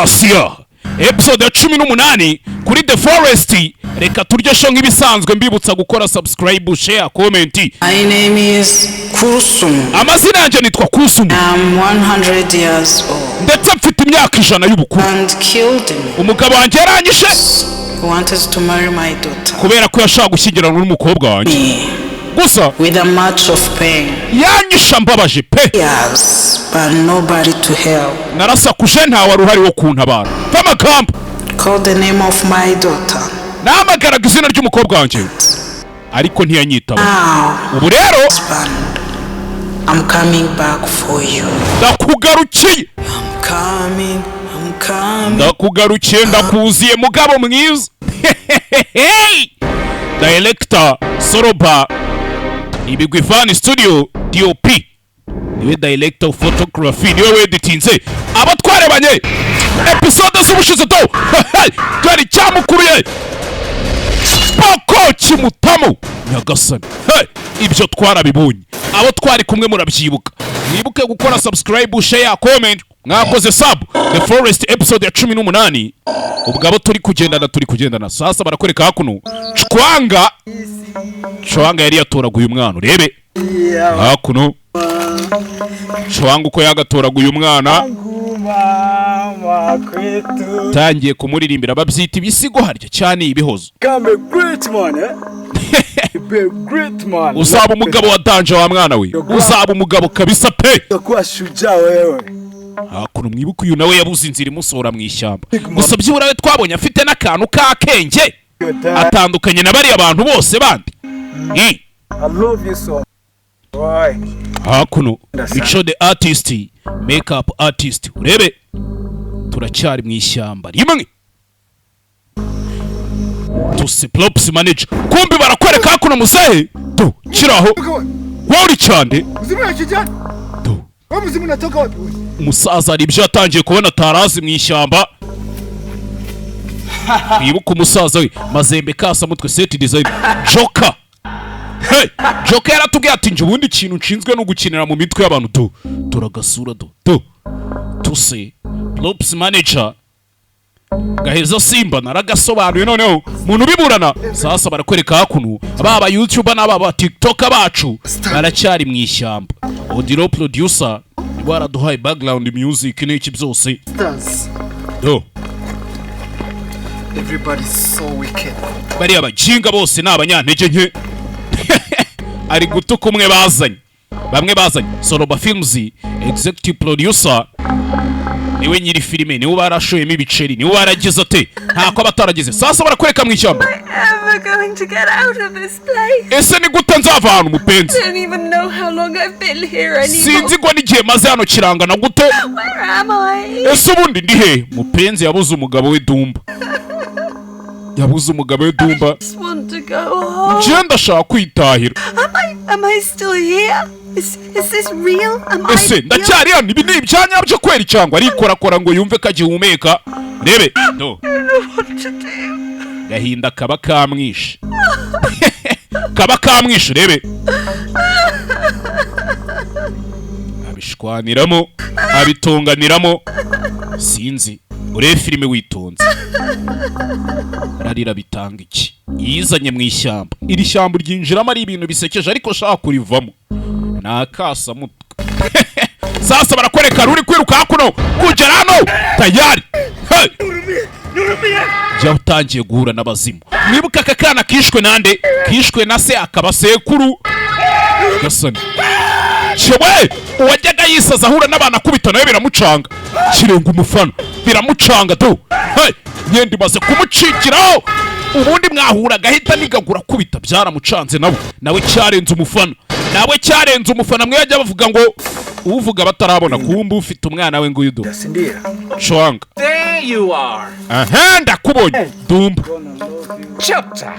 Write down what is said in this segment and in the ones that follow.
Basiya, episode ya 18 kuri The Forest. Reka turye show nk'ibisanzwe, mbibutsa gukora subscribe, share, comment. My name is Kursum. Amazina yanjye nitwa Kusumu. I'm 100 years old. Ndetse mfite imyaka 100 y'ubukuru. And killed me. Umugabo wanjye yaranyishe. He wanted to marry my daughter. Kubera ko yashaka gushyingiranwa n'umukobwa wanjye. Me. Gusa With a much of pain. yanyishe mbabaje pe. Yes, but nobody to help. Narasakuje, nta wari uhari wo kuntabara v'amagambo. Called the name of my daughter. Nahamagaraga izina ry'umukobwa wanjye, ariko ntiyanyitaba. Now, Ubu rero, husband, I'm coming back for you. ndakugarukiye. I'm coming, I'm coming. Ndakugarukiye, ndakuziye mugabo mwiza. Director Soroba Ibigwi Fan Studio, DOP niwe director of photography, niwe weditinze. Abo twarebanye episode z'ubushize do cyari cyamukuruye poko kimutamo nyagasani. Hey, ibyo twarabibonye, abo twari kumwe murabyibuka. Mwibuke gukora subscribe, share, comment. Mwakoze sub. The Forest episode ya 18. Ubwo abo turi kugendana, turi kugendana. Sasa barakwereka hakuno Cwanga. Cwanga yari yatoraguye umwana. Urebe hakuno Cwanga uko yagatoraguye umwana, Mama kwetu. Tangiye kumuririmbira. Babyita ibisigo harya cyane, ibihozo. Become a great man, eh? Be a great man. Uzaba umugabo wa danger wa mwana we, uzaba umugabo kabisa pe. Utakuwa shujaa wewe. Hakuno mwibuke uyu nawe yabuze inzira imusohora mu ishyamba. Gusa byibura we twabonye afite n'akantu k'akenge, Your dad. atandukanye na bariya bantu bose bandi. I love you so. Boy. Hakuno Mico the artist, makeup artist. Urebe turacyari mu ishyamba rimwe. Tuse props manager, kumbi barakwereka hakuno muzehe tu kiraho wowe uri cyane. Mzimu ya kijana. Tu. Wewe mzimu unatoka wapi wewe? Umusaza hari ibyo yatangiye kubona atarazi mu ishyamba. Wibuke umusaza we Mazembe Kasamutwe, set design Joker. Hey, Joker yaratubwiye ati: "Njye ubundi ikintu nshinzwe no gukinira mu mitwe y'abantu." Tu turagasura du tu tuse props manager gaheza Simba naragasobanuye. Noneho muntu ubiburana, sasa barakwereka hakuno baba YouTuber n'aba TikToker bacu baracyari mu ishyamba. Odilo producer nibo baraduhaye background music n'iki byose. Stars. Do. Everybody's so wicked. Bariya bajinga bose ni abanyantege nke. Ari gutuka umwe bazanye, bamwe bazanye. Soroba Films, executive producer niwe nyiri filime, niwe barashoyemo ibiceri, niwe waragize ate, ntako aba ataragize. Sasa barakwereka mu ishyamba. Ever going to get out of this place? Ese ni gute nzava ahantu mupenzi? I don't even know how long I've been here anymore. Sinzi ngo n'igihe maze hano kirangana gute. Where am I? Ese ubundi ndi he? Mupenzi yabuze umugabo we Dumba, yabuze umugabo we Dumba. Just want to go home. Njye ndashaka kwitahira. Am I still here? Is this real? Am I Ese real? ndacyari hano? Ibi ni ibyanyabyo kweri cyangwa arikorakora ngo yumve ko agihumeka? Rebe do. I don't know what to do. Gahinda kaba kamwishe, kaba kamwishe. Rebe abishwaniramo, abitunganiramo, sinzi. Urebe filime witonze. Ararira bitanga iki? Yizanye mu ishyamba. Iri shyamba ryinjiramo ari ibintu bisekeje, ariko shaka kurivamo ni akasamutwe. Sasa barakwereka ruri kwiruka hakuno kugera hano tayari. Hey! Jya utangiye guhura n'abazimu. Mwibuke aka kana kishwe nande? Kishwe na se, akaba sekuru gasani cyewe. Uwajyaga yisaza ahura n'abantu akubita nawe biramucanga, kirenga umufana biramucanga tu. Hey! Myenda imaze kumucikiraho. Ubundi mwahura agahita nigagura akubita, byaramucanze nawe. Nawe cyarenze umufana, nawe cyarenze umufana. Mwe yajya bavuga ngo uvuga batarabona, kumbe ufite umwana we nguyu do. Si ndio? Cwanga. There you are. Aha ndakubonye Dumba. Chapter.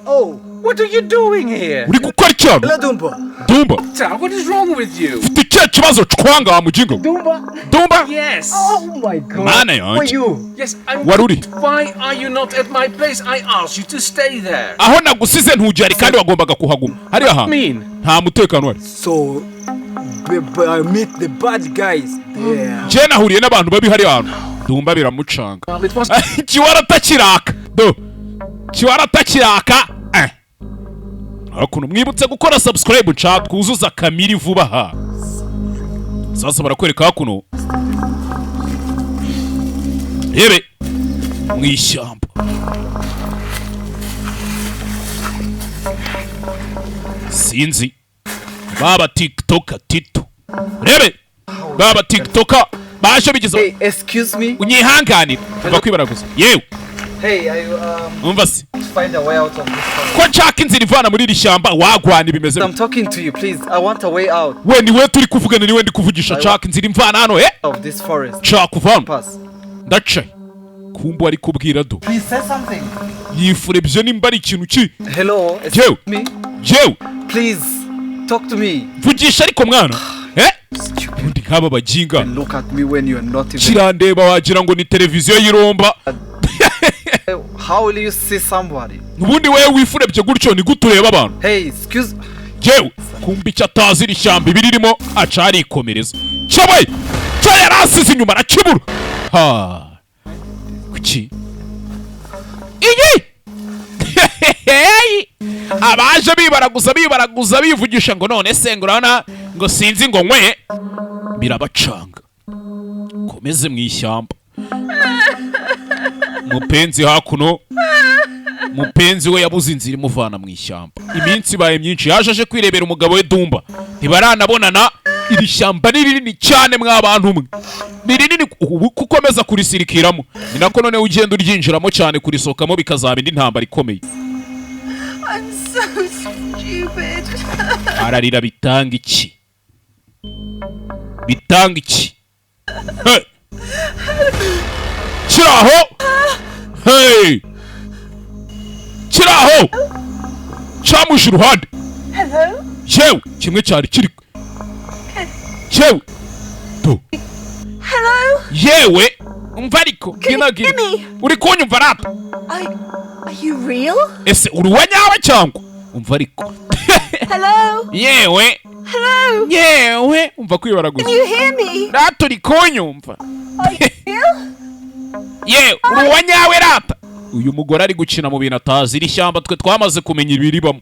Oh, What are you doing here? Uri gukora icyano? hello Dumba. Dumba. Chapter, what is wrong with you? Ufite ikihe kibazo Cwanga wa mujinga we? Dumba. Dumba. Yes. Oh my God. Mana Who are yanjye. you? Yes, I'm. Wari uri Why are you not at my place? I asked you to stay there. Aho nagusize ntugihari kandi wagombaga kuhaguma hariya hantu. Mean. Nta mutekano uhari. So, I meet the bad guys there. Njye nahuriye n'abantu babi hariya hantu. Dumba biramucanga. Well, it was Kiwara kiraka do, kiwara kiraka eh. Hakuno mwibutse gukora subscribe, nshaka twuzuza kamiri vuba aha. Sasa barakwereka hakuno, rebe mu ishyamba, sinzi baba TikToker Tito, rebe baba TikToker baje bigeze. Hey, excuse me. Unyihanganire, kuva kwibaraguza yewe. Hey, I Umva se. find a way out of this forest. Ko nshaka inzira ivana muri iri shyamba, wagwana bimeze I'm talking to you, please. I want a way out We ni we turi kuvugana, ni we ndi kuvugisha. Nshaka inzira imvana hano eh of this forest. Nshaka kuva hano. Pass. Ndacaye kumbu ari kubwira do. Please say something. Yifurebye nimba ari ikintu ki. Hello, excuse Yewe. me. Yewe. Please talk to me. Mvugisha ariko mwana eh ubundi nk'aba baginga. Look at me when you're not even. Kirandeba wagira ngo ni televiziyo y'iromba. How will you see somebody? Ubundi wewe wifurebye gutyo, ni gute ureba abantu? Hey, excuse. Yewe, kumva icyo atazi, iri shyamba ibiririmo aca arikomereza cyabaye cyo yari asize inyuma arakibura. Ha, kuki iyi abaje bibaraguza bibaraguza bivugisha ngo none se ngo urabona ngo sinzi ngo nkwe, birabacanga. Komeze mu ishyamba, mupenzi hakuno, mupenzi we yabuze inzira imuvana mu ishyamba. Iminsi ibaye myinshi, yaje aje kwirebera umugabo we Dumba, ntibaranabonana. Iri shyamba ni rinini cyane mwa bantu mwe, ni rinini. Ubu kukomeza kurisirikiramo ni nako noneho ugenda uryinjiramo cyane, kurisohokamo bikazaba indi ntambara ikomeye. I'm so stupid. Ararira, bitanga iki? Bitanga iki? Hey! Kiraho, hey! Kiraho cyamuje iruhande. Hello? Yewe, kimwe cyari kiri yewe do. Hello? Yewe, umva ariko. Can you Gina. hear me? Uri kunyumva rata? Are you real? Ese uri uwa nyawe cyangwa? Umva ariko. Hello? Yewe. Hello? Yewe, umva kwibaraguza. Can you hear me? Rata, uri kunyumva? Are you real? Yewe, uri uwa nyawe rata? Uyu mugore ari gukina mu bintu atazi. Iri shyamba twe twamaze kumenya ibiribamo.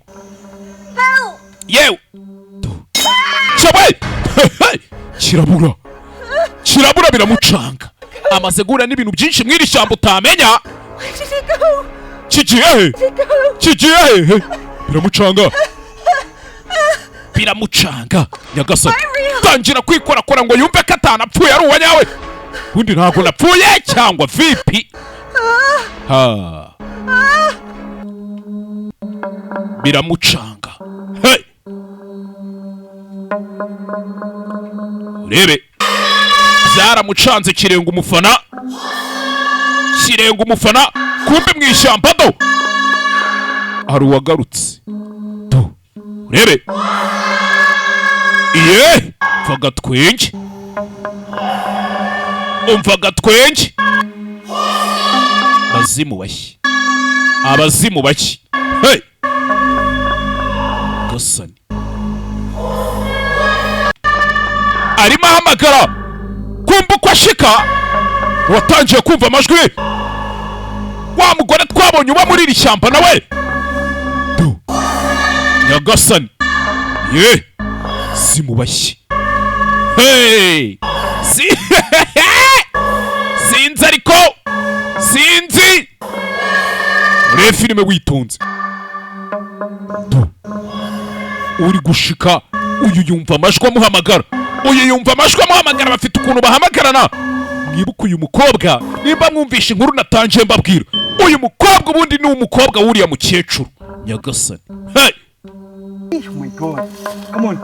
Help! Yewe, cyabaye kirabura, kirabura, biramucanga. Amaze guhura n'ibintu byinshi mu iri shyamba utamenya. Where did it go? Kigiye he? Did it go? Kigiye hehe? Biramucanga, biramucanga nyagasani. Tangira kwikorakora ngo yumve ko atanapfuye, ari uwa nyawe. Ubundi ntabwo napfuye cyangwa vipi? Ha, biramucanga. Hey! Urebe, byaramucanze, kirenga umufana, kirenga umufana. Kumbe mu ishyamba do hari uwagarutse do. Urebe iye, umva agatwenge, umva agatwenge. Abazimu bashyi, abazimu bashyi. Hey! Gasani arimo ahamagara. Kumva uko ashika, watangiye kumva amajwi wa mugore twabonye uba muri iri shyamba nawe du. Nyagasani ye, simubashyi. Hey! Si sinzi ariko sinzi. Urebe filime witonze du. Uri gushika uyu yumva amajwi amuhamagara, uyu yumva amajwi amuhamagara. Bafite ukuntu bahamagarana. Mwibuke uyu mukobwa, nimba mwumvishe inkuru natangiye mbabwira, uyu mukobwa ubundi ni umukobwa w'uriya mukecuru. Nyagasani, hey! Oh my God. Come on.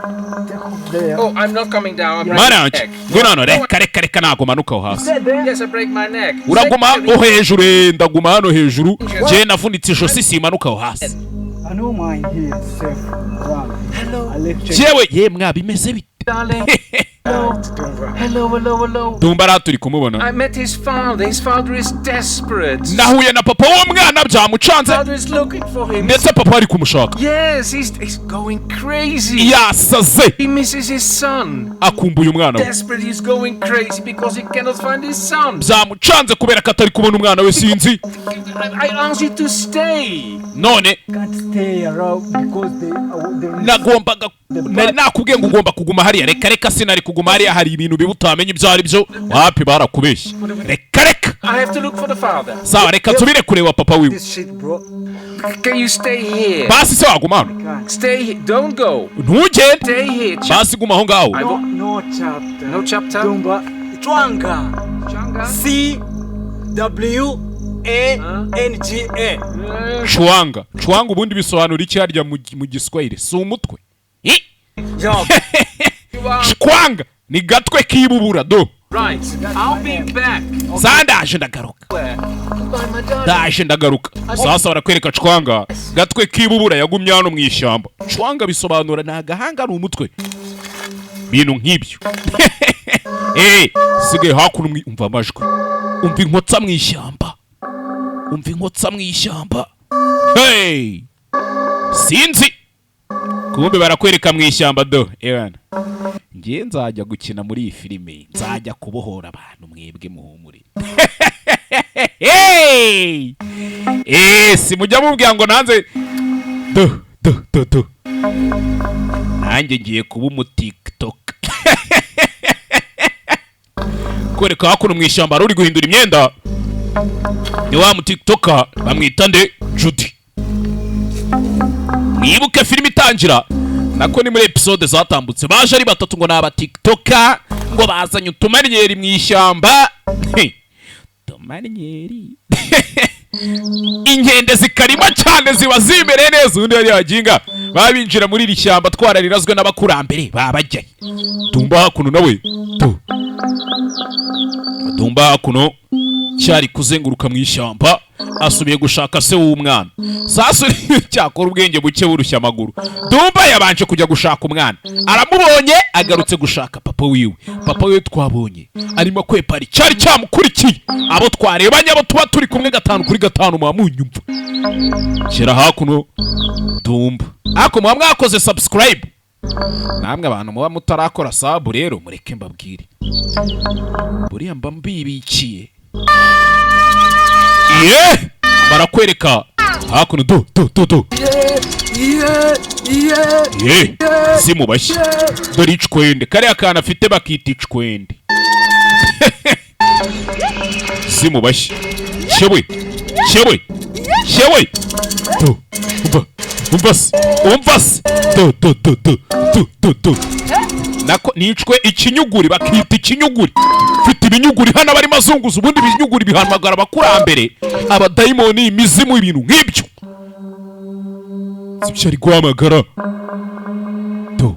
Take off there. Oh, I'm not coming down. I break Mwana my wanjye, neck. ngwino hano. Reka reka reka, ntabwo manuka aho hasi. Stay there. Yes, I break my neck. Uraguma ho hejuru eh, ndaguma hano hejuru. Njye navunitse ijosi, simanuka aho hasi. I know mine here is safe. Run. Hello. I let check. Jewe ye mwa, bimeze bite? Darling. Hello, hello, hello. Dumba ara turi kumubona. I met his father. His father is desperate. Nahuye na papa w'umwana, byamucanze. Father is looking for him. Ndetse papa ari kumushaka. Yes, he's going crazy. Yasaze. He misses his son. Akumbuye umwana we. Desperate, he's going crazy because he cannot find his son. Byamucanze kubera ko atari kubona umwana we, sinzi. I asked you to stay. None Can't stay around because they nagombaga, nari nakubwiye ngo ugomba kuguma hariya. Reka reka, sinari kuguma hariya, hari ibintu biba utamenya ibyo ari byo. Wapi, barakubeshye, reka reka. I have to look for the father. Sawa, reka nsubire kureba papa wiwe. This shit, bro. Can you stay here? Basi se waguma hano? Stay here. Don't go. Ntugende. Stay here. Basi guma aho ngaho. I No, will. no chapter. No chapter? Dumba. Chwanga. Changa. CWANGA. Cwanga, cwanga ubundi bisobanura iki harya mu Giswahili? Si umutwe? Eh? Yo, Cwanga ni gatwe kibubura do. Right. I'll be back. Sa ndaje ndagaruka. Where? Goodbye, my darling. Ndaje ndagaruka. Sasa barakwereka cwanga gatwe kibubura yagumye hano mu ishyamba. Cwanga bisobanura ni agahanga, ni umutwe, bintu nk'ibyo. Eh, sigaye hakuno umva amajwi, umva inkotsa mu ishyamba, umva inkotsa mu ishyamba. Hey, sinzi kumbe barakwereka mu ishyamba do. Ewana, ngiye nzajya gukina muri iyi filime, nzajya kubohora abantu, mwebwe muhumure. Hey! Eh, si mujya mubwira ngo nanze do do do do, nanjye ngiye kuba umu TikTok. Kwereka hakuno mu ishyamba hari uri guhindura imyenda, ni wa mu TikToker bamwita nde? Judy. Mwibuke filime itangira, nako ni muri episode zatambutse, baje ari batatu ngo ni aba TikToker, ngo bazanye utumaryeri mu ishyamba. Tumaryeri, inkende zikarima cyane, ziba zimereye neza. Ubundi bariya baginga baba binjira muri iri shyamba twararirazwe n'abakurambere, baba bajyayo. Dumba hakuno nawe tu, Dumba hakuno cyari kuzenguruka mu ishyamba, asubiye gushaka se w'umwana. Sasa cyakora ubwenge buke burushya amaguru. Dumba yabanje kujya gushaka umwana, aramubonye, agarutse gushaka papa wiwe. Papa wiwe twabonye arimo kwepara icyari cyamukurikiye, abo twarebanye, abo tuba turi kumwe gatanu kuri gatanu, muba munyumva. Shyira hakuno Dumba ariko muba mwakoze subscribe. Namwe abantu muba mutarakora sub rero, mureke mbabwire, buriya mba mbibikiye. Ye, barakwereka hakuno do do do do. Ye, zimubashye. Dore icwende, kariya kantu afite bakita icwende. Zimubashye, shewe shewe shewe do. Umva, umva se, umva se, do do do do do do do. Nako nicwe ikinyuguri, bakita ikinyuguri. Mfite ibinyuguri hano barimo azunguza. Ubundi ibinyuguri bihamagara abakurambere, abadayimoni, imizimu, ibintu nk'ibyo. Sibyo ari guhamagara do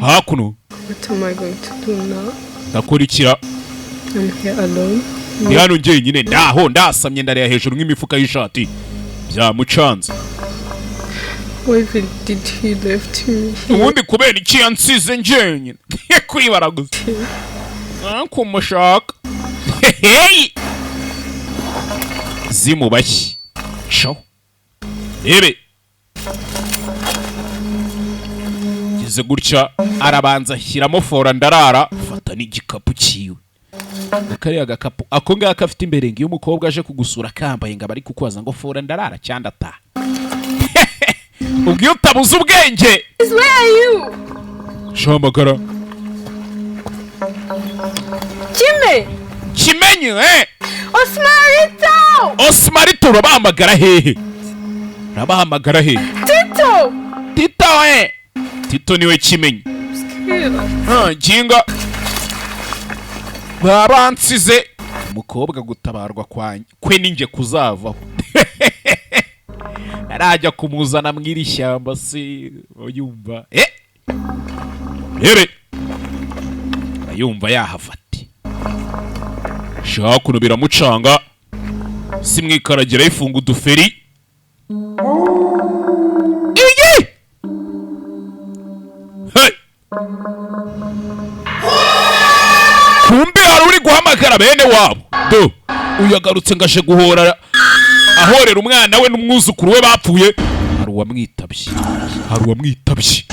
hakuno. What am I going to do now? Ndakora ikira? I'm here alone. Ndi hano njyenyine, ndaho ndasamye, ndareba hejuru nk'imifuka y'ishati, byamucanze. Why did he left me here? Ubundi kubera iki yansize njyenyine? Kwibaraguza kumushaka. Hey! Zimubashye caho rebe geze gutya, arabanza ashyiramo fora ndarara, fata n'igikapu cyiwe na kariya gakapu ako ngako afite imbere, ngo iyo umukobwa aje kugusura akambaye ngo aba ari kukubaza ngo fora ndarara cyangwa ndataha. Ubwo iyo utabuze ubwenge. Where are you? Shamagara. Jimmy! Kimenyi, eh. Osmarito! Osmarito, urabahamagara hehe? Urabahamagara hehe? Tito! Tito, eh, Tito niwe Kimenyi. Scared. Ah, jinga baransize. Umukobwa gutabarwa kwa kwe ninjye kuzavaho, arajya kumuzana mu iri shyamba se yumva, eh, rebe ayumva yahava ati shaka kuno biramucanga, simwikaragira yifunga uduferi iyi. Hey! Hamagara bene wabo. Do uyu agarutse ngo aje guhora, ahorera umwana we n'umwuzukuru we bapfuye. Hari uwamwitabye, hari uwamwitabye.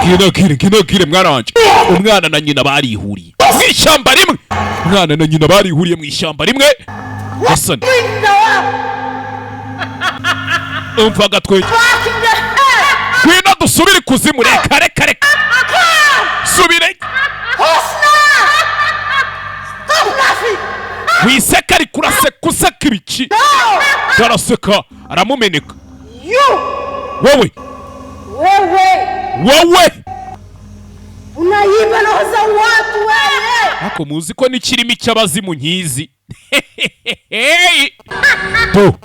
Ngwino gire, ngwino gire, mwana wanjye. Umwana na nyina barihuriye mu ishyamba rimwe, umwana na nyina barihuriye mu ishyamba rimwe. Hasani, umva agatwenge. Ngwino dusubire ikuzimu. Reka, reka, reka, subire. Wiseka ariko, uraseka, useka ibiki? Araseka, aramumeneka. Wowe, wowe. Unaiba roho za watu wewe. Ariko muzi ko n'ikirimi cy'abazimu nkizi. Do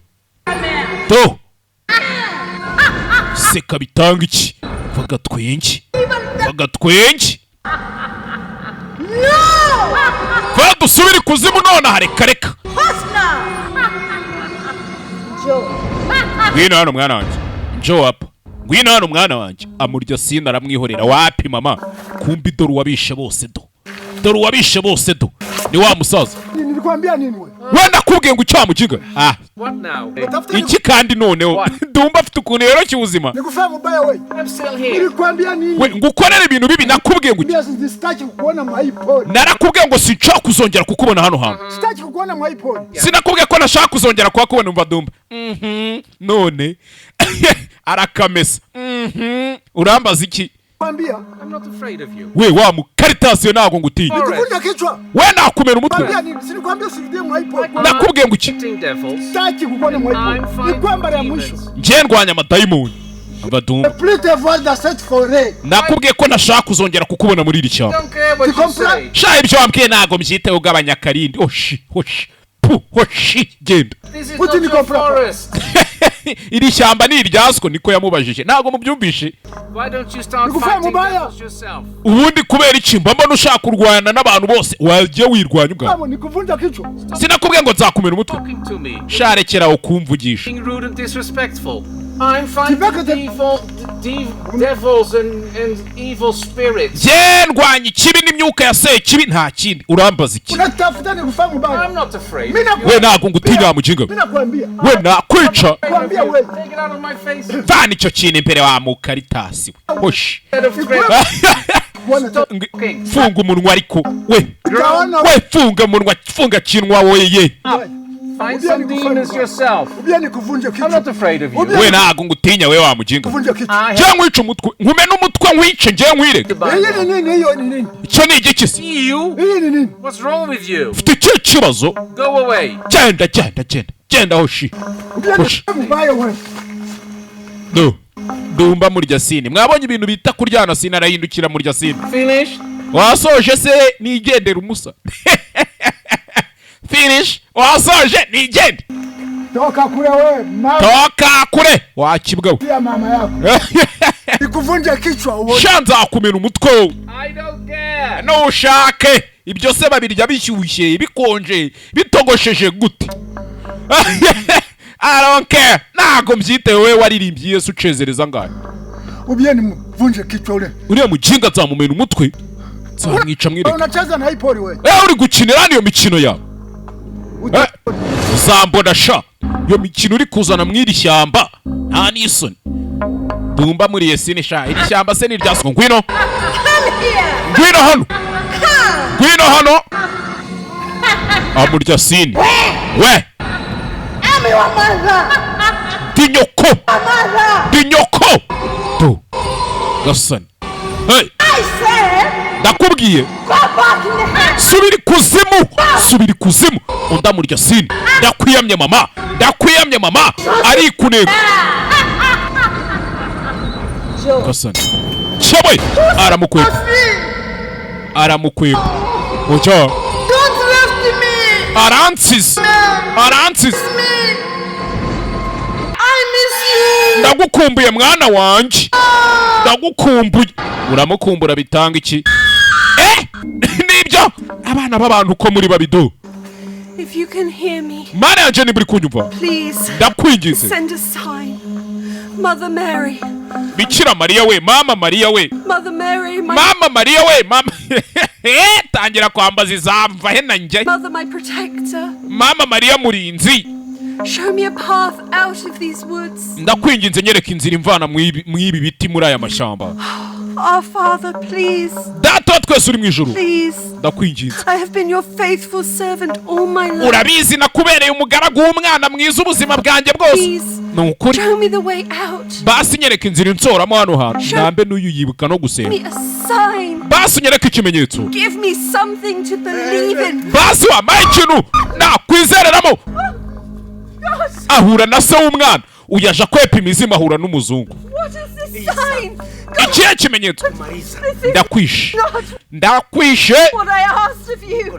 do, seka bitanga iki? Vuga twenge, vuga twenge. Va dusubire ikuzimu nonaha. Reka, reka. Hosna. Ngwino hano, mwana wanjye, njoo hapa. Ngwino hano, mwana wanjye. Amurya sina, aramwihorera. Wapi mama? Kumbi dore uwabishe bose, do dore uwabishe bose, do ni wa musaza. Nilikwambia nini wewe? We, nakubwiye ngo icyamukiga ah. What now? Tafuta. Iki kandi noneho ndumva afite ukuntu yoroshya ubuzima. Nikufanya mubaya wewe. I'm still here. Nilikwambia nini? We, ngukorere ibintu bibi, nakubwiye ngo iki? Mbia sitaki kukuona mwa hii pori. Narakubwiye ngo sinshaka kuzongera kukubona hano hantu. Sitaki kukuona mwa hii pori. Sinakubwiye ko nashaka kuzongera kuhakubona? Umva dumba. None arakamesa. Urambaza iki? Kwambia. I'm not afraid of you. We, wa mukaritasiyo, ntabwo ngutinya. Nikuvunja kichwa. We, nakumena umutwe. Kwambia nini? Si nilikwambia usirudie mwa hii pori. Nakubwiye ngo iki? Fighting devils. Sitaki kukuona mwa hii I'm pori. Ni fighting kwamba ya mwisho. demons. Njye ndwanya amadayimoni. Umva dumba. Plus te voir dans cette forêt. Nakubwiye ko nashaka kuzongera kukubona muri iri shyamba. Don't care what Tu you comprends? say. Sha, ibyo wambwiye ntabwo mbyiteho. Ugabanya akarindi. Oshi, hoshi, pu, hoshi, genda. This is Putin not your comprend pas. forest. Iri shyamba ni iryaswo, niko yamubajije. Ntabwo mubyumvishe. Why don't you start Nikufanya fighting mubaya. devils yourself? Ubundi kubera iki mba mbona ushaka kurwana n'abantu bose? Wajya wirwanya ubwawe. Kama nikuvunja kichwa. Sinakubwiye ngo nzakumena umutwe? Talking to me. Sha, rekera ukumvugisha. Being rude and disrespectful. I'm fighting veux que te- evil, devils and evil spirits. Njye ndwanya ikibi n'imyuka ya sekibi, nta kindi. Urambaza iki? Unatafuta nikufanya mubaya. I'm not afraid. Mimi naku- We, ntabwo ngutinya, wa mujinga we. Mimi nakwambia. We, nakwica. Kwambia wewe. Take it out of my face. Vana icyo kintu imbere, wa mukaritasi we. Hoshi. Instead of threat. Kuona Funga umunwa ariko we. utaona. We, funga umunwa, funga kinwa weye. Find some demons yourself. Ubia nikuvunje I'm kichwa. not afraid of you. We, ntabwo ngutinya we, wa mujinga we. Kuvunja kichwa. I Njye nkwica umutwe, nkumene umutwe, nkwice njye, nkwireke. Hii ni nini hiyo ni nini? Icyo ni igiki se? You? Hii ni nini? What's wrong with you? Ufite ikihe kibazo? Go away. Genda, genda, genda, genda, hoshi. Ubia Hoshi. nikufanya mubaya wewe. Do dumba murya sini. Mwabonye ibintu bita kuryana sini? Arahindukira murya sini. Finish? Wasoje se? Nigendera umusa. Finish, wasoje, nigende. Toka kule wewe, mama Toka kure, wakibwa we. ya mama yako. Nikuvunje kichwa uone. Sha, nzakumena umutwe wowe. I don't care. Nushake ibyo se babirya bishyushye, bikonje, bitogosheje gute? I don't care, ntago mbyitewe. Wowe waririmbye Yesu ucezereza ngayo. Ubia nimvunje kichwa ule. Uriya mujinga nzamumena umutwe, nzamwica mwireke. Unacheza na hii pori wewe. Eh, uri gukinira hano iyo mikino yawe? Eh, uzambona sha. Iyo mikino uri kuzana mw'iri shyamba, nta n'isoni? Dumba muri yesini. Sha, iri shyamba se ni irya? Ngwino, ngwino hano, ngwino hano. Amurya sini we. I'm your mother. Ndi nyoko. Mother. Ndi nyoko tu gasani. Hey. I said, Ndakubwiye. Go back in the house. Subira ikuzimu, subira ikuzimu. Undi amurya sini. Ndakwiyamye mama, ndakwiyamye mama. Arikuneka gasani cyewe, aramukwega, aramukwega mucyo. Don't left me. Aransize, aransize. Me. I miss you. Ndagukumbuye, mwana wanjye, ndagukumbuye. Uramukumbura bitanga iki? Eh, nibyo abana b'abantu uko muri babido. If you can hear me, Mana yanjye, niba uri kunyumva, please ndakwinginze, send a sign. Mother Mary, Bikira Mariya we, Mama Mariya we. Mother Mary, my Mama Mariya we, mama. Tangira kwambaza izamva he na njye. mother, my protector. Mama Mariya murinzi. Show me a path out of these woods. Ndakwinginze, nyereka inzira imvana mu ibi biti, muri aya mashyamba. Our Father, please, Data wa twese uri mu ijuru, please. ndakwinginze. I have been your faithful servant all my life. Urabizi, nakubereye umugaragu w'umwana mwiza ubuzima bwanjye bwose. Please, Ni ukuri. show me the way out. Basi nyereka inzira insoramo hano hantu. Nambe n'uyu yibuka no gusenga. Give me a sign. Basi unyereke ikimenyetso. Give me something to believe in. Basi wampaye ikintu nakwizereramo. God, Ahura na se w'umwana. Uyu aje akwepa imizimu, ahura n'umuzungu. what is this sign? Ikihe kimenyetso? This is Ndakwishe, not ndakwishe. what I asked of you.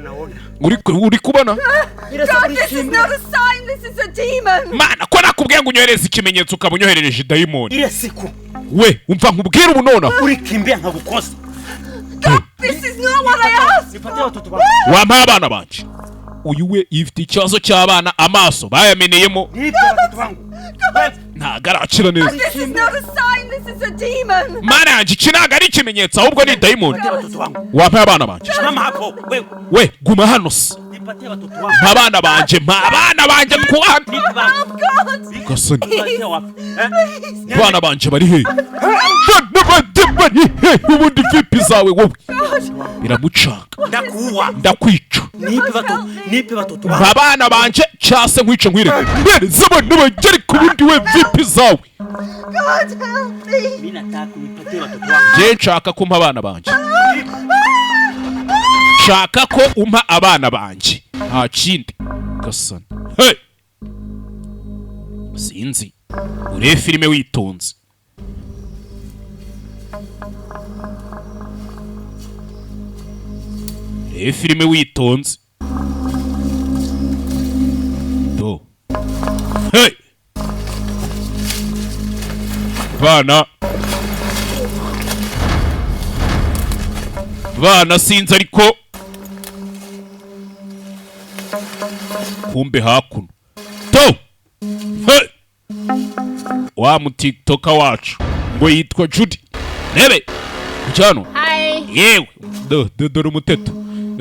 Uri kubona? God, this is not a sign. This is a demon. Mana, ko nakubwiye ngo unyohereze ikimenyetso, ukaba unyoherereje dayimoni. Ile siku We, umva nkubwire ubu nonaha. ulikimbia nkakukosa. This is not what I asked. Nipatie watoto wangu. Wampaye abana banje. Uyu we ifite ikibazo cy'abana, amaso bayameneyemo. Nipe watoto wangu. Wewe, Ntabwo arakira neza. This is not a sign. This is a demon. Mana yanjye, iki ntabwo ari ikimenyetso, ahubwo ni dayimoni. Nipatie watoto wangu. Wampaye abana banje. Simama hapo. Wewe, We, guma hano se. nipatie watoto wangu. Mpa abana banje, mpa abana banje twubahane. Nipe wangu. God, Gasoni. Nipatie wapi? Eh? Abana banje bari he? Abana banje bari he? Ubundi vipi zawe wowe? Biramucanga. Ndakuua. Ndakwica. Nipe watoto, nipe watoto wangu. Mpa abana banje cyase nkwice nkwireke mbereze abana banje. Ariko ubundi we vipi zawe? God, help me. Mimi nataka unipatie watoto wangu. Njye nshaka ko umpa abana banje, nshaka ko umpa abana banje, nta kindi. Gasani, hey! Sinzi, urebe filime witonze. Urebe filime witonze. Do, hey! Bana, bana, sinzi, ariko kumbe hakuno to, hey! Wa mutiktoka wacu ngo yitwa Judy, rebe kucyano. Yewe, do do, dore umuteto,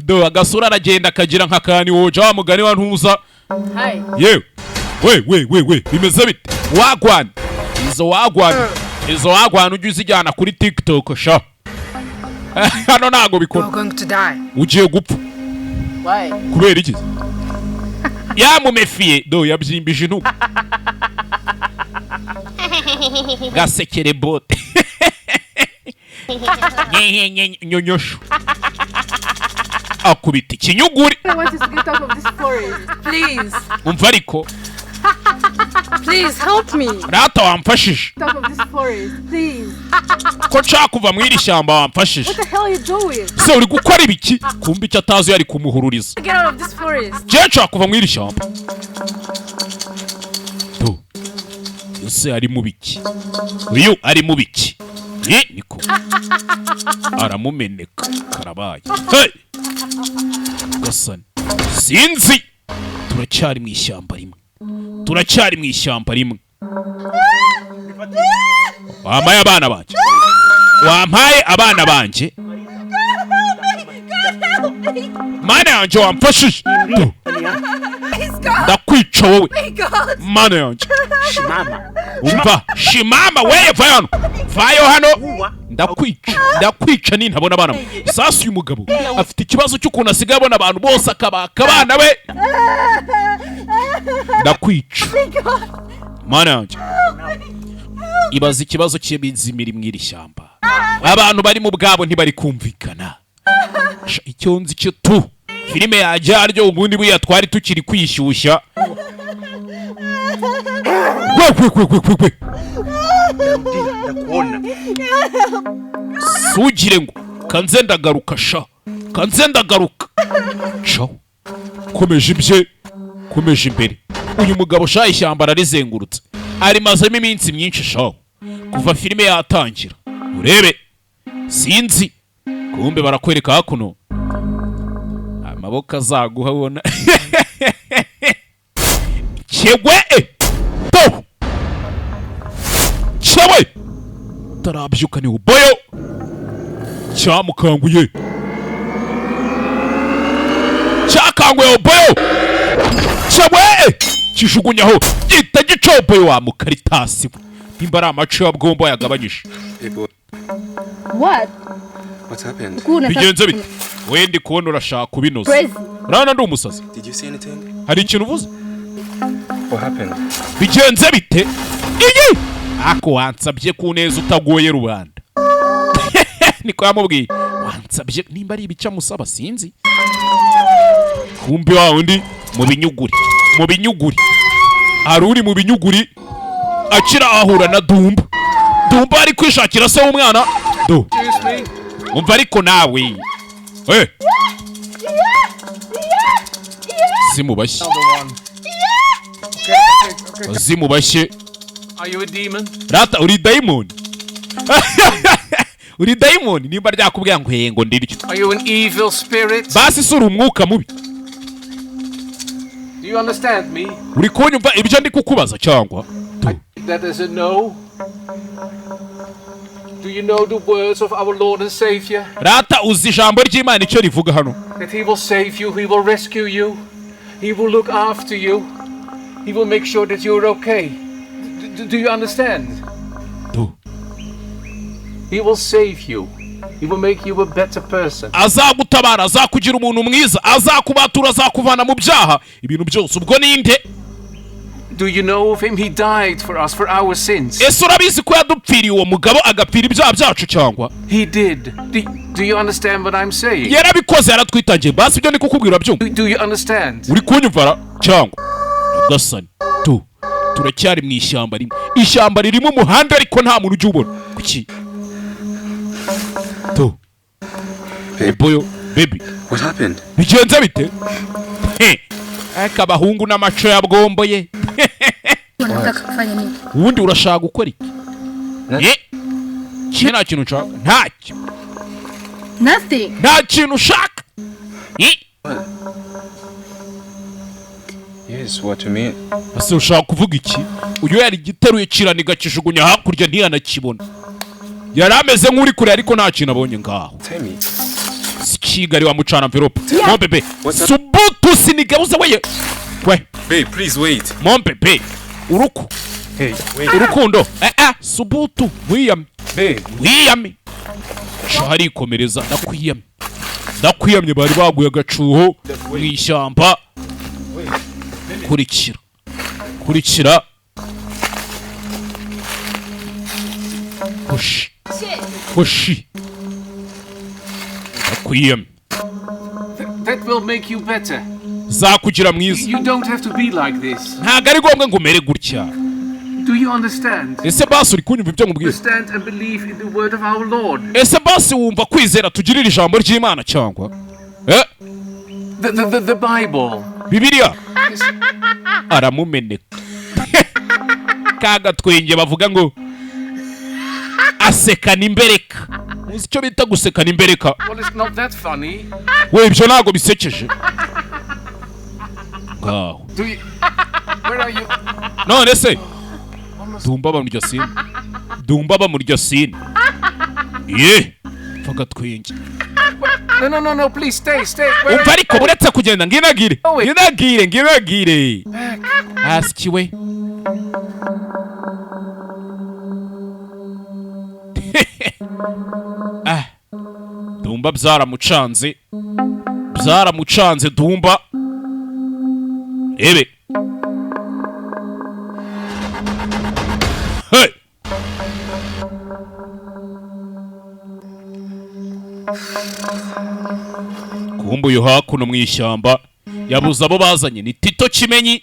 do agasura, aragenda akagira nka kani woja wa mugani wa ntuza. Yewe we we we we, bimeze bite? Wagwana izo, wagwana izo, wagwana ujye uzijyana kuri TikTok sha. Hano ntago bikora. You're going to die. Ugiye gupfa. Why? Kubera iki? Yamumefiye, do yabyimbije intugu, gasekere bote nyonyosho, akubita ikinyuguri. I want us to get out of this forest. Please. Umva ariko. Please help me. Rata, wamfashije. Get out of this forest. Please. Ko nshaka kuva mu iri shyamba, wamfashije. What the hell are you doing? Se uri gukora ibiki? Kumva icyo atazi, yari kumuhururiza. Get out of this forest. Njyewe nshaka kuva mu iri shyamba. Tu ese ari mu biki? Uyu ari mu biki? Ni niko aramumeneka, karabaye. Hey! Gasani, sinzi, turacyari mu ishyamba rimwe, turacyari mu ishyamba rimwe. Wampaye abana banjye, wampaye abana banjye. Mana yanjye, wamfashije. Tu, ndakwica wowe. Mana yanjye. Simama. Umva, shimama weye, vayo hano, vayo hano, ndakwica, ndakwica nintabona abana bawe. Sasa uyu mugabo afite ikibazo cy'ukuntu asigaye abona abantu bose akabaka abana be. Ndakwica. Mana yanjye, ibaza ikibazo cy'imizimiri mu iri shyamba, abantu bari mu bwabo ntibari kumvikana. Sha, icyo nzi cyo tu filime yajya ryo ubundi buriya twari tukiri kwishyushya. We we we we we we. Ndakuona. Sugire ngo kanze ndagaruka sha, kanze ndagaruka sha. Komeje ibye, komeje imbere. Uyu mugabo sha, ishyamba ararizengurutse, arimazemo iminsi myinshi sha kuva filime yatangira. Urebe, sinzi, kumbe barakwereka hakuno amaboko azaguha ubona kegwe to cyewe. Tarabyuka ni uboyo cyamukanguye, cyakanguye oboyo cyawe, kijugunyaho gihita gicoboye wa mukaritasi we. Nimba ari amaco ya bwombo yagabanyije. Hey boy, What? what's happened? Kuna Bigenze bite? We, ndi kubona urashaka kubinoza. Crazy. Urabona ndi umusazi? Did you see anything? Hari ikintu uvuze? What happened? Bigenze bite? Iyi ako wansabye ku neza utagoye rubanda, niko yamubwiye. Wansabye nimba ari ibice amusaba, sinzi. Kumbi wa undi mu binyuguri, mu binyuguri hari uri mu binyuguri akira ahura na Dumba. Dumba ari kwishakira se w'umwana do. Excuse me. Umva ariko nawe, eh, zimubashye. Another one. Okay, okay, okay. Zimubashye. Are you a demon? Rata, uri dayimoni? Uri dayimoni? Nimba ryakubwira ngo ngo ndiryo. Are you an evil spirit? Basi si uri umwuka mubi? Do you understand me? Uri kunyumva ibyo ndi kukubaza cyangwa? That is a no. Do you know the words of our Lord and Savior? Rata, uzi ijambo ry'Imana icyo rivuga hano? That He will save you, He will rescue you, He will look after you, He will make sure that you're okay. Do you understand? Do. He will save you. He will make you a better person. Azagutabara, azakugira umuntu mwiza, azakubatura, azakuvana mu byaha, ibintu byose. Ubwo ninde? Do you know of Him? He died for us, for our sins. Ese urabizi ko yadupfiriye uwo mugabo, agapfira ibyaha byacu cyangwa? He did. Do you understand what I'm saying? Yarabikoze, yaratwitangiye. Basi ibyo ndi kukubwira byumva? Do you understand? Uri kunyumva ra cyangwa? Nyagasani tu, turacyari mu ishyamba rimwe, ishyamba ririmo umuhanda ariko nta muntu ujya ubona. Kuki tu? Babe, Boyo, baby. what happened? Bigenze bite? He, ariko abahungu n'amaco ya bwombo ye. Unataka kufanya nini? Ubundi urashaka gukora iki? Ye, ki nta kintu nshaka, ntacyo. Nothing. Nta kintu ushaka. Ye. Yes, what you mean? Ese ushaka kuvuga iki? Uyu yari igiteruye kiraniga, kijugunya hakurya, ntiyanakibona. Yari ameze nk'uri kure ariko nta kintu abonye ngaho. Tell me. Si Kigali wa mucana mverope mon bébé. What's up? Subutu sinigauza weye we. Babe, please wait. Mon bébé, uruku. Hey, wait. Urukundo, eh eh, subutu wiyame. Babe, Wiyame sha, harikomereza. Ndakwiyamye, ndakwiyamye. Bari baguye agacuho mu ishyamba. Kurikira, kurikira, hoshi hoshi, ndakwiyamye. That will make you better. Zakugira mwiza. You don't have to be like this. Ntabwo ari ngombwa ngo umere gutya. Do you understand? Ese basi uri kunyumva ibyo nkubwira? Understand and believe in the word of our Lord. Ese basi wumva kwizera tugirira ijambo ry'Imana cyangwa, eh? The Bible. Bibiliya aramumeneka ka gatwenge bavuga ngo asekana imbereka. Muzi icyo bita gusekana imbereka? Well, it's not that funny. We, ibyo ntabwo bisekeje ngaho. Do you? Where are you? None se Dumba bamurya sini, Dumba bamurya sini ye, pfa agatwenge. No, no, no, no. Please stay, stay. Where Umva are you? ariko buretse kugenda, nginagire, nginagire, nginagire hasi we. Ah, Dumba byaramucanze, byaramucanze Dumba. Rebe. Hey! Kumbe uyu hakuno mu ishyamba yabuze abo bazanye ni Tito Kimenyi.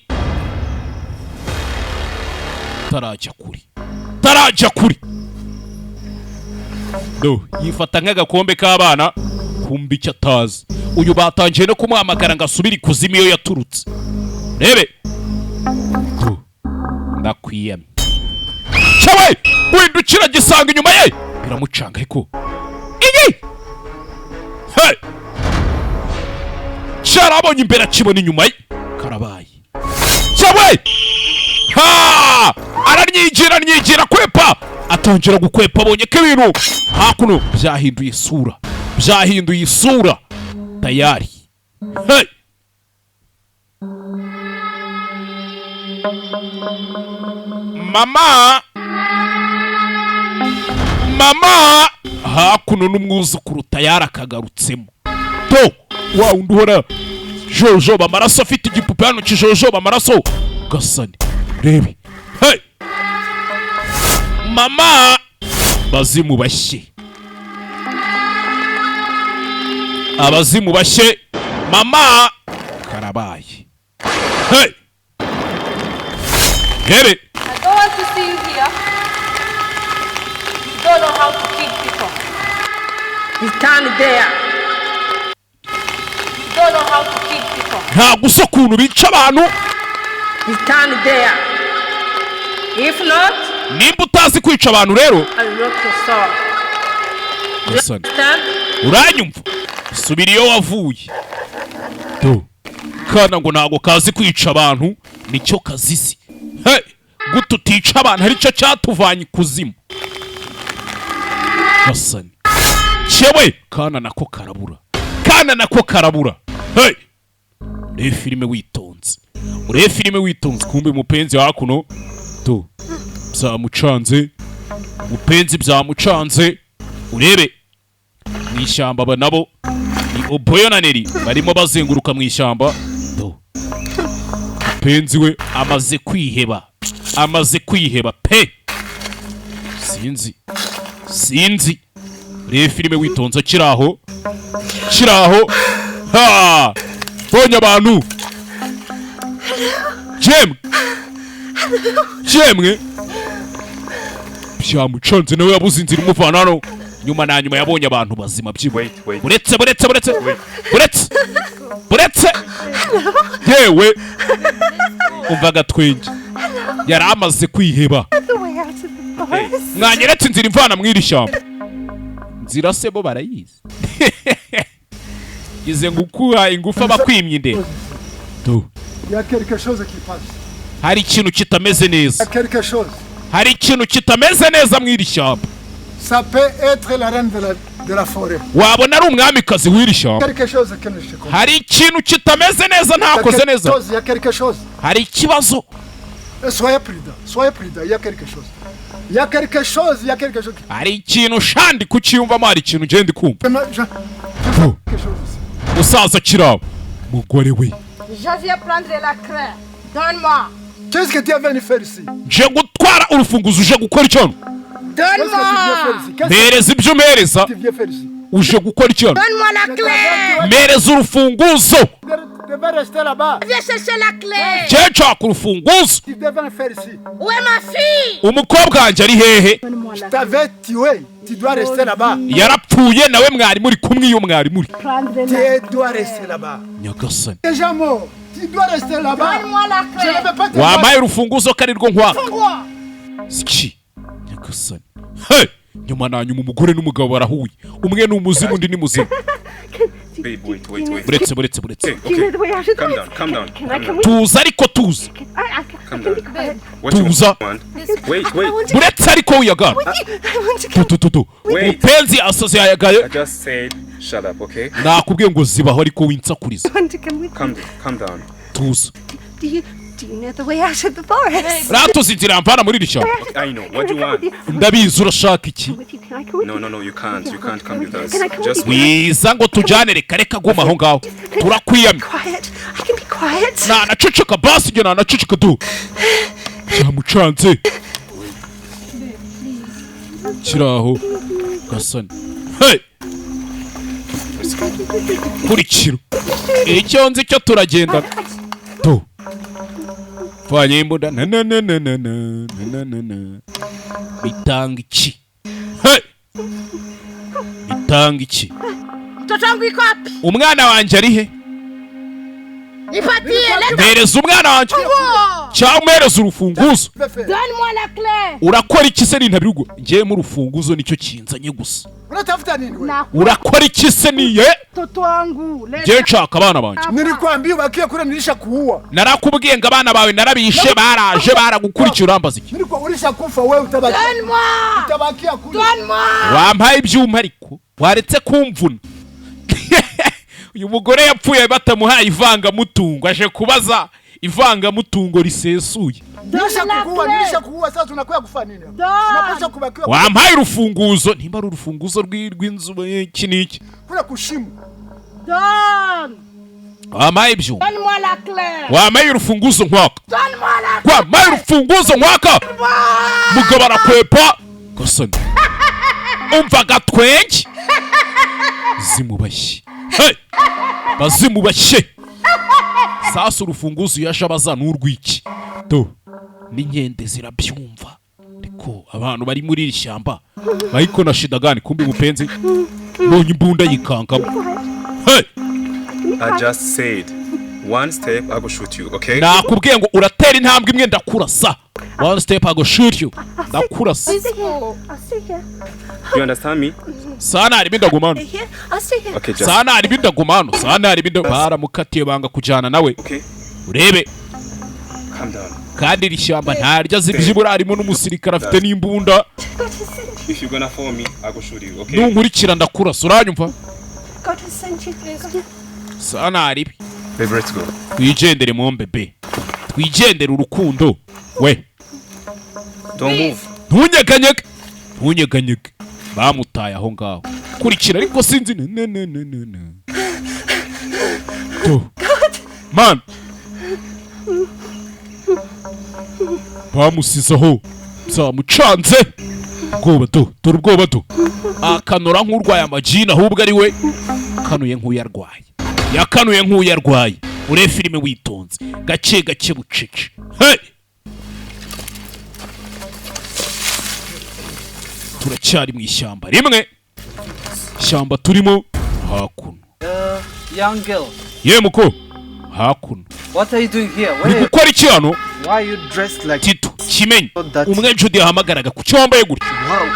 Tarajya kuri, tarajya kuri do, yifata nk'agakombe k'abana. Kumbe icyo atazi, uyu batangiye no kumuhamagara ngo asubire ikuzimu iyo yaturutse. Rebe do, ndakwiyamye cyawe. Windukira gisanga inyuma ye, biramucanga ariko iyi. Hey! Cyarabonye imbere, akibona inyuma ye, karabaye cyawe. Ha! Araryigira, aryigira kwepa. Atangira gukwepa, abonye ko ibintu hakuno byahinduye isura, byahinduye isura tayari. Hey! Mama, mama, hakuno n'umwuzukuru tayari akagarutsemo. To wa wundi uhora jojoba amaraso, afite igipupe hano kijojoba amaraso. Gasani rebe. Hey! Mama, bazimu bashye, abazimu bashye. Mama karabaye. Hey! Rebe. I don't want to see you here. You don't know how to kill people. Return there. You don't know how to kill people. Ntabwo uzi ukuntu bica abantu. Return there. If not, Nimba utazi kwica abantu rero, I will rock your soul. Gasani, Understand? uranyumva? Subira iyo wavuye. Do kana ngo ntabwo kazi kwica abantu, nicyo kazisi. Hey! Gute utica abantu aricyo cyatuvanye ikuzimu? Gasani cyewe, kana nako karabura, kana nako karabura. Hey! Urebe filime witonze, urebe filime witonze. Kumbe mupenzi hakuno do byamucanze, mupenzi byamucanze. Urebe mu ishyamba, aba nabo ni Oboyo na Neri barimo bazenguruka mu ishyamba. Do mupenzi we amaze kwiheba, amaze kwiheba pe. Sinzi, sinzi. Urebe filime witonze. Kiraho, kiraho ha, bonye abantu. Jemwe, jemwe, byamucanze, nawe yabuze inzira imuvana hano. Nyuma na nyuma yabonye abantu bazima byibura. Wait, wait. Buretse, buretse, buretse, buretse, buretse. Yewe, umva agatwenge, yari amaze kwiheba. The way out of the forest. Mwanyeretse inzira imvana mu iri shyamba? Nzira se bo barayizi? Ize ngukuha ingufu abakwimye inde Do. Il y a quelque chose qui passe. Hari ikintu kitameze Il y neza. a quelque chose. Hari ikintu kitameze neza mu iri shyamba. Ça peut être la reine de la forêt. Wabona ari umwamikazi w'iri shyamba. Quelque chose que je comprends. Hari ikintu kitameze neza, Il y a ntakoze quelque neza. chose, il y a quelque chose. Hari ikibazo. Soyez prudent, soyez prudent, il y a quelque chose. Il y a quelque chose, il y a quelque chose. Hari ikintu shandi kucyiyumvamo, hari ikintu ngenda kumva. Je Oh. quelque chose ici. Musaza kirabo mugore we. Je viens prendre la clé. Donne-moi. Qu'est-ce que tu es venu faire ici? Nje gutwara urufunguzo. Uje gukora icyo hano? Qu'est-ce que tu viens faire ici? Qu'est-ce Mpereza ibyo umpereza. que tu viens faire ici? Uje gukora icyo hano? Donne-moi la clé. Mpereza urufunguzo. Tu devais rester là-bas. Je viens chercher la clé. Nje nshaka urufunguzo. Tu devais faire ici. Où est ma fille? Umukobwa wanjye ari hehe? Je t'avais tué. Tu dois rester là-bas. Yarapfuye nawe mwari muri kumwe iyo mwari muri. Tu dois rester là-bas. Nyagasani. Déjà mort. Tu dois rester là-bas. Donne-moi la Je clé. ne veux pas te voir. Wampaye urufunguzo ko ari rwo nkwaka siki? Nyagasani. Hey! Nyuma na nyuma umugore n'umugabo barahuye, umwe ni umuzimu, undi ni muzima. Babe, wait, wait, wait. Buretse, buretse, buretse. Okay, Do you know okay. the way out of the Calm forest? down, calm down, Can I calm come down. with Tuza ariko, tuza. I Calm can down. be quiet. What you Tuza. want? Wait, wait. Buretse ariko wiyagara. I want to come. Tu tu tu. Wait. Mupenzi asaze yayagaye. I just said shut up, okay? Nakubwiye ngo zibaho ariko winsakuriza. I want to come with Calm, calm down. Tuza. Do you know the way out of the forest? Ratuza inzira yamvana muri iri shyamba. Okay, I know. What do you want? Ndabizi, urashaka iki? With you, can I come with No, you? no, no, you can't. You can't come with us. Can I come Just with you? Wiza ngo tujyane, reka reka, guma aho ngaho, turakwiyamye. Quiet. I can be quiet. Nanaceceka basi, njye nanaceceka. Du cyamucanze kiraho gasani. Hey! Kurikira icyo nzi cyo turagenda tu vanye imbunda na na na na na na na na na. Bitanga iki? Hey! Bitanga iki? Mtoto wangu iko wapi? Umwana wanjye ari he? Nipatie, leta Mpereza umwana wanjye funguo. cyangwa umpereza urufunguzo. Donne-moi la clé. Urakora iki se? Nintabirwa njyewe mu rufunguzo nicyo kinzanye gusa. Unatafuta nini wewe? Urakora iki se niye? Mtoto wangu. Leta. Njye nshaka abana banjye. Nilikwambia ubakie kule, nilishakuua. Narakubwiye ngo abana bawe narabishe, baraje baragukurikiye, urambaza iki? Nilikuwa ulishakufa wewe, utabaki. Donne-moi. Utabakia kule. Donne-moi. Wampaye ibyuma, ariko waretse kumvuna. Uyu mugore yapfuye batamuhaye ivangamutungo, aje kubaza ivangamutungo risesuye. Nilishakuua, nilishakuua, sasa unakuya kufa nini hapa? Unapaswa kubakiwa Wampaye urufunguzo, nimba ari urufunguzo rw'inzu, iki n'iki. Kule kushimu. Donne. Wampaye ibyuma. Donne-moi la clé. Wampaye urufunguzo nkwaka. Donne-moi la clé. Wampaye urufunguzo nkwaka. Mugabo arakwepa gasani, umva agatwenge zimubashye. Hey! Bazimubashye. Sasa urufunguzo yaje abaza n'urw'iki? Do n'inkende zirabyumva, ariko abantu bari muri iri shyamba bariko na shida gani? Kumbi mupenzi mbonye imbunda yikankamo. Hey! I just said, one step, I will shoot you, okay? Nakubwiye ngo uratera intambwe imwe ndakurasa. One step, I go shoot you, ndakurasa. I'll stay here. I'll stay here. You understand me? Sana harimo indagumano. Here. I'll stay here. Okay, just. Sana harimo indagumano, sana harimo inda baramukatiye banga kujyana nawe. Okay, Urebe. Calm down. Kandi iri shyamba ntaryo azi byibura, harimo n'umusirikare afite n'imbunda. God has sent you. If you're gonna follow me, I will shoot you, okay? Nunkurikira ndakurasa, uranyumva? God has sent you. God. Sana haribi. Baby, let's go. Twigendere mombe, twigendere urukundo we. Don't move. Ntunyeganyege, ntunyeganyege. Bamutaye aho ngaho. Kurikira ariko sinzi ne ne ne ne ne to man bamusize aho, byamucanze ubwoba. Do dore ubwoba, do akanura nk'urwaye amagini, ahubwo ari we kanuye nk'uyarwaye, yakanuye nk'uyarwaye. Urebe filime witonze, gake gake, bucece. Hey! Turacyari mu ishyamba rimwe, ishyamba turimo hakuno. Young girl, Ye muko hakuno. What are you doing here? Uri Where, gukora iki hano? Why are you dressed like Tito Kimenyi that? umwe Judy yahamagaraga, ku cyo wambaye gutyo? Wow.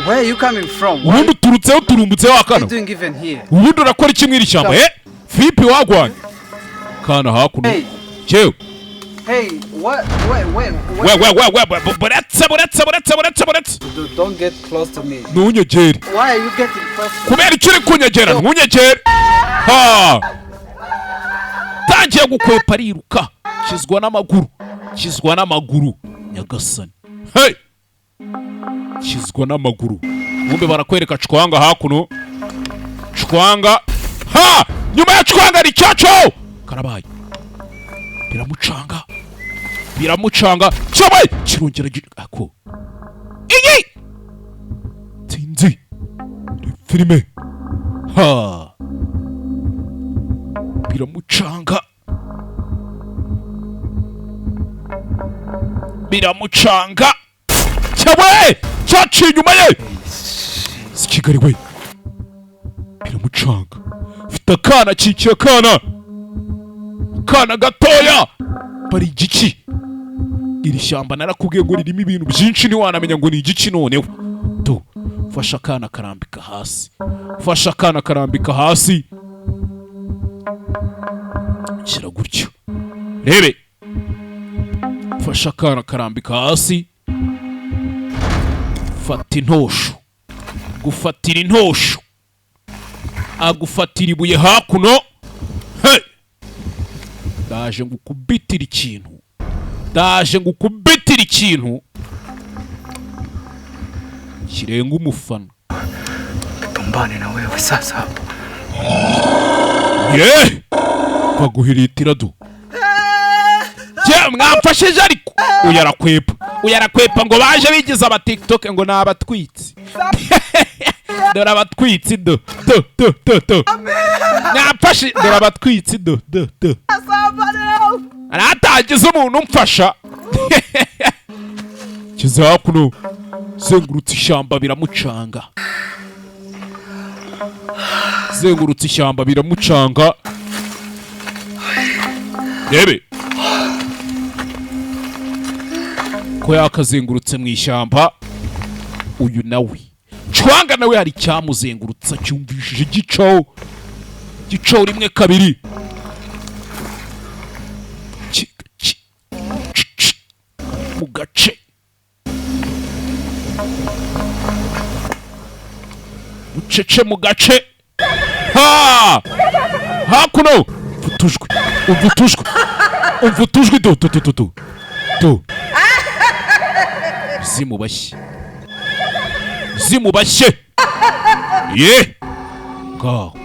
Where are you coming from? What Ubundi uturutseho, uturumbutseho are akana. you doing even here? Ubundi urakora iki mu iri shyamba? Eh, Filipi wagwanye kana hakuno. Hey. Yewe. Hey, what? Where? Where? We we we we, buretse, buretse, buretse, buretse, buretse. Don't get close to me. Ntunyegere. Why are you getting close to me? Kubera icyo uri kunyegera? Ntunyegere. Ha, tangiye gukwepa, ariruka, kizwa n'amaguru, kizwa n'amaguru. Nyagasani, hey, kizwa n'amaguru. Ubundi barakwereka cwanga hakuno, cwanga ha, nyuma ya cwanga ni cyaco karabaye. Biramucanga, biramucanga cyabaye kirongera ako iyi tinzi filime ha, biramucanga, biramucanga cyawe cyaciye inyuma ye. Si Kigali we, biramucanga. Mfite akana, akikiye akana, akana gatoya bari igiki. Iri shyamba narakubwiye ngo ririmo ibintu byinshi, ntiwanamenya ngo ni igiki. Noneho do fasha akana karambika hasi, fasha akana karambika hasi, shyira gutyo rebe. Fasha akana karambika hasi, fata intosho, gufatira intosho, agufatira ibuye hakuno. Hey! Ndaje ngukubitira ikintu, ndaje ngukubitira ikintu kirenga umufana. Pambane na wewe sasa hapo. Ye baguhiritira do je, mwamfashije ariko uyu arakwepa, uyu arakwepa ngo baje bigize aba TikTok ngo ni abatwitsi. Dore abatwitsi, do do do do do, mwamfashe, dore abatwitsi, do do do. Aratagize umuntu umfasha kiza hakuno, zengurutse ishyamba biramucanga, zengurutse ishyamba biramucanga. Rebe ko yakazengurutse mu ishyamba. Uyu nawe Cwanga nawe hari icyamuzengurutsa, cyumvishije gicaho gicaho rimwe kabiri. Mu gace bucece, mu gace ha hakuno. Umva utujwi, umva utujwi, umva utujwi, du du du du du du. Zimubashye, zimubashye ye ngaho.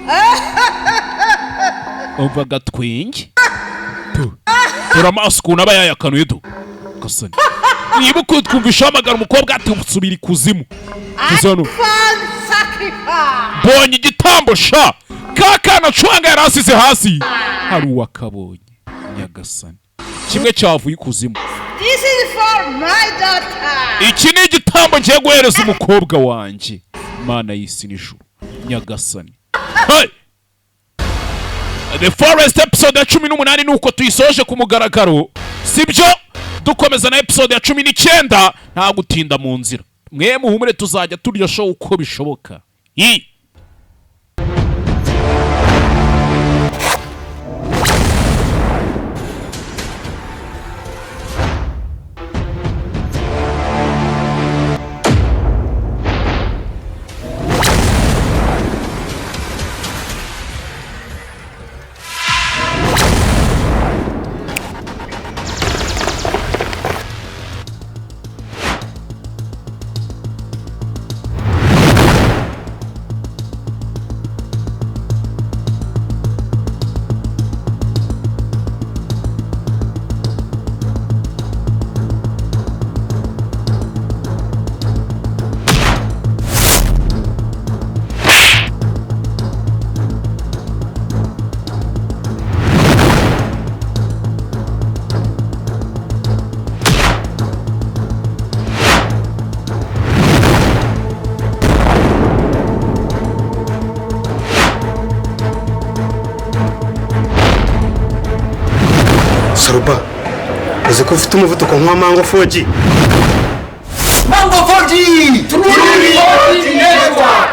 Umva agatwenge tu, dore amaso ukuntu aba yayakanuye du. Gasani, mwibuke twumvisha hamagara umukobwa ati: "Subira ikuzimu." Tuzi hano. Found sacrifice. Mbonye igitambo sha. Ka kana cwanga yari asize hasi hari uwakabonye. Nyagasani, kimwe cyavuye ikuzimu. This is for my daughter. Iki ni igitambo ngiye guhereza umukobwa wanjye. Mana y'isi n'ijuru, nyagasani. Hey! The Forest episode ya 18 ni uko tuyisoje ku mugaragaro, sibyo? Dukomeza na episode ya 19, nta gutinda mu nzira. Mwe muhumure, tuzajya turya show uko bishoboka. I Saruba, uzi ko ufite umuvuduko nka Mango 4G? Mango 4G! Truly 4G Network!